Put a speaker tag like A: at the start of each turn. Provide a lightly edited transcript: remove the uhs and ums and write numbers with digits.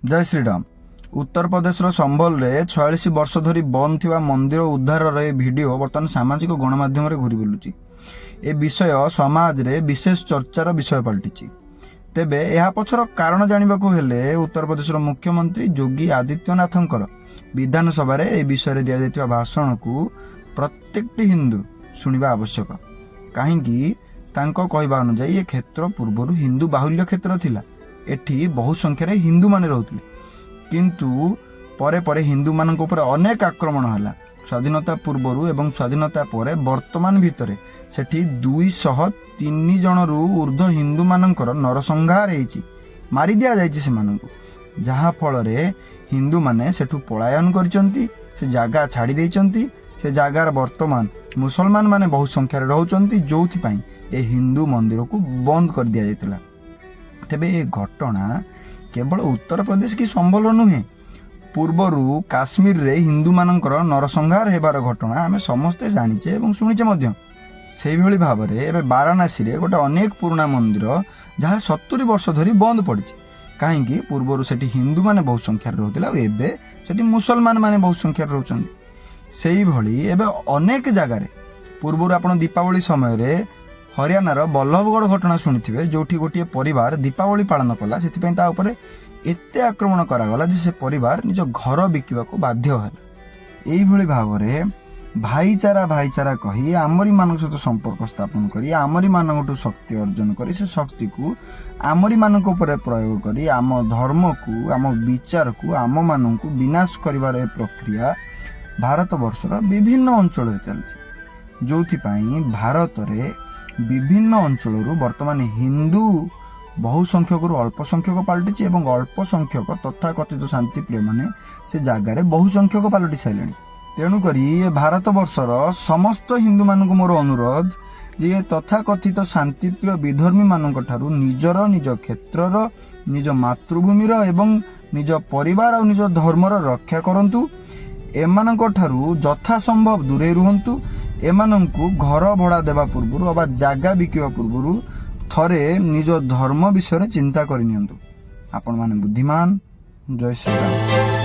A: ଜୟ ଶ୍ରୀରାମ। ଉତ୍ତରପ୍ରଦେଶର ସମ୍ଭଲରେ 46 ବର୍ଷ ଧରି ବନ୍ଦ ଥିବା ମନ୍ଦିର ଉଦ୍ଧାରର ଏ ଭିଡ଼ିଓ ବର୍ତ୍ତମାନ ସାମାଜିକ ଗଣମାଧ୍ୟମରେ ଘୁରି ବୁଲୁଛି। ଏ ବିଷୟ ସମାଜରେ ବିଶେଷ ଚର୍ଚ୍ଚାର ବିଷୟ ପାଲଟିଛି। ତେବେ ଏହା ପଛର କାରଣ ଜାଣିବାକୁ ହେଲେ ଉତ୍ତରପ୍ରଦେଶର ମୁଖ୍ୟମନ୍ତ୍ରୀ ଯୋଗୀ ଆଦିତ୍ୟନାଥଙ୍କର ବିଧାନସଭାରେ ଏ ବିଷୟରେ ଦିଆଯାଇଥିବା ଭାଷଣକୁ ପ୍ରତ୍ୟେକଟି ହିନ୍ଦୁ ଶୁଣିବା ଆବଶ୍ୟକ। କାହିଁକି, ତାଙ୍କ କହିବା ଅନୁଯାୟୀ ଏ କ୍ଷେତ୍ର ପୂର୍ବରୁ ହିନ୍ଦୁ ବାହୁଲ୍ୟ କ୍ଷେତ୍ର ଥିଲା। ଏଠି ବହୁ ସଂଖ୍ୟାରେ ହିନ୍ଦୁମାନେ ରହୁଥିଲେ। କିନ୍ତୁ ପରେ ପରେ ହିନ୍ଦୁମାନଙ୍କ ଉପରେ ଅନେକ ଆକ୍ରମଣ ହେଲା। ସ୍ୱାଧୀନତା ପୂର୍ବରୁ ଏବଂ ସ୍ୱାଧୀନତା ପରେ ବର୍ତ୍ତମାନ ଭିତରେ ସେଠି 203 ଜଣରୁ ଉର୍ଦ୍ଧ୍ୱ ହିନ୍ଦୁମାନଙ୍କର ନରସଂହାର ହେଇଛି, ମାରି ଦିଆଯାଇଛି ସେମାନଙ୍କୁ, ଯାହାଫଳରେ ହିନ୍ଦୁମାନେ ସେଠୁ ପଳାୟନ କରିଛନ୍ତି, ସେ ଜାଗା ଛାଡ଼ି ଦେଇଛନ୍ତି। ସେ ଜାଗାର ବର୍ତ୍ତମାନ ମୁସଲମାନ ମାନେ ବହୁ ସଂଖ୍ୟାରେ ରହୁଛନ୍ତି, ଯୋଉଥିପାଇଁ ଏ ହିନ୍ଦୁ ମନ୍ଦିରକୁ ବନ୍ଦ କରିଦିଆଯାଇଥିଲା। ତେବେ ଏ ଘଟଣା କେବଳ ଉତ୍ତରପ୍ରଦେଶ କି ସମ୍ଭଲ ନୁହେଁ। ପୂର୍ବରୁ କାଶ୍ମୀରରେ ହିନ୍ଦୁମାନଙ୍କର ନରସଂହାର ହେବାର ଘଟଣା ଆମେ ସମସ୍ତେ ଜାଣିଛେ ଏବଂ ଶୁଣିଛେ ମଧ୍ୟ। ସେଇଭଳି ଭାବରେ ଏବେ ବାରାଣାସୀରେ ଗୋଟେ ଅନେକ ପୁରୁଣା ମନ୍ଦିର, ଯାହା 70 ବର୍ଷ ଧରି ବନ୍ଦ ପଡ଼ିଛି। କାହିଁକି, ପୂର୍ବରୁ ସେଠି ହିନ୍ଦୁମାନେ ବହୁ ସଂଖ୍ୟାରେ ରହୁଥିଲେ ଆଉ ଏବେ ସେଠି ମୁସଲମାନ ମାନେ ବହୁ ସଂଖ୍ୟାରେ ରହୁଛନ୍ତି। ସେଇଭଳି ଏବେ ଅନେକ ଜାଗାରେ, ପୂର୍ବରୁ ଆପଣ ଦୀପାବଳି ସମୟରେ ହରିୟାଣାର ବଲ୍ଲଭଗଡ଼ ଘଟଣା ଶୁଣିଥିବେ, ଯୋଉଠି ଗୋଟିଏ ପରିବାର ଦୀପାବଳି ପାଳନ କଲା, ସେଥିପାଇଁ ତା ଉପରେ ଏତେ ଆକ୍ରମଣ କରାଗଲା ଯେ ସେ ପରିବାର ନିଜ ଘର ବିକିବାକୁ ବାଧ୍ୟ ହେଲା। ଏଇଭଳି ଭାବରେ ଭାଇଚାରା ଭାଇଚାରା କହି ଆମରି ମାନଙ୍କ ସହିତ ସମ୍ପର୍କ ସ୍ଥାପନ କରି, ଆମରି ମାନଙ୍କଠୁ ଶକ୍ତି ଅର୍ଜନ କରି, ସେ ଶକ୍ତିକୁ ଆମରି ମାନଙ୍କ ଉପରେ ପ୍ରୟୋଗ କରି ଆମ ଧର୍ମକୁ, ଆମ ବିଚାରକୁ, ଆମମାନଙ୍କୁ ବିନାଶ କରିବାର ଏ ପ୍ରକ୍ରିୟା ଭାରତବର୍ଷର ବିଭିନ୍ନ ଅଞ୍ଚଳରେ ଚାଲିଛି, ଯୋଉଥିପାଇଁ ଭାରତରେ ବିଭିନ୍ନ ଅଞ୍ଚଳରୁ ବର୍ତ୍ତମାନ ହିନ୍ଦୁ ବହୁ ସଂଖ୍ୟକରୁ ଅଳ୍ପ ସଂଖ୍ୟକ ପାଲଟିଛି ଏବଂ ଅଳ୍ପ ସଂଖ୍ୟକ ତଥାକଥିତ ଶାନ୍ତିପ୍ରିୟମାନେ ସେ ଜାଗାରେ ବହୁ ସଂଖ୍ୟକ ପାଲଟି ସାରିଲେଣି। ତେଣୁକରି ଏ ଭାରତବର୍ଷର ସମସ୍ତ ହିନ୍ଦୁମାନଙ୍କୁ ମୋର ଅନୁରୋଧ ଯେ ଏ ତଥାକଥିତ ଶାନ୍ତିପ୍ରିୟ ବିଧର୍ମୀମାନଙ୍କ ଠାରୁ ନିଜର, ନିଜ କ୍ଷେତ୍ରର, ନିଜ ମାତୃଭୂମିର ଏବଂ ନିଜ ପରିବାର ଆଉ ନିଜ ଧର୍ମର ରକ୍ଷା କରନ୍ତୁ। ଏମାନଙ୍କ ଠାରୁ ଯଥାସମ୍ଭବ ଦୂରେଇ ରୁହନ୍ତୁ। ଏମାନଙ୍କୁ ଘର ଭଡ଼ା ଦେବା ପୂର୍ବରୁ ଅବା ଜାଗା ବିକିବା ପୂର୍ବରୁ ଥରେ ନିଜ ଧର୍ମ ବିଷୟରେ ଚିନ୍ତା କରିନିଅନ୍ତୁ। ଆପଣମାନେ ବୁଦ୍ଧିମାନ। ଜୟ ଶ୍ରୀରାମ।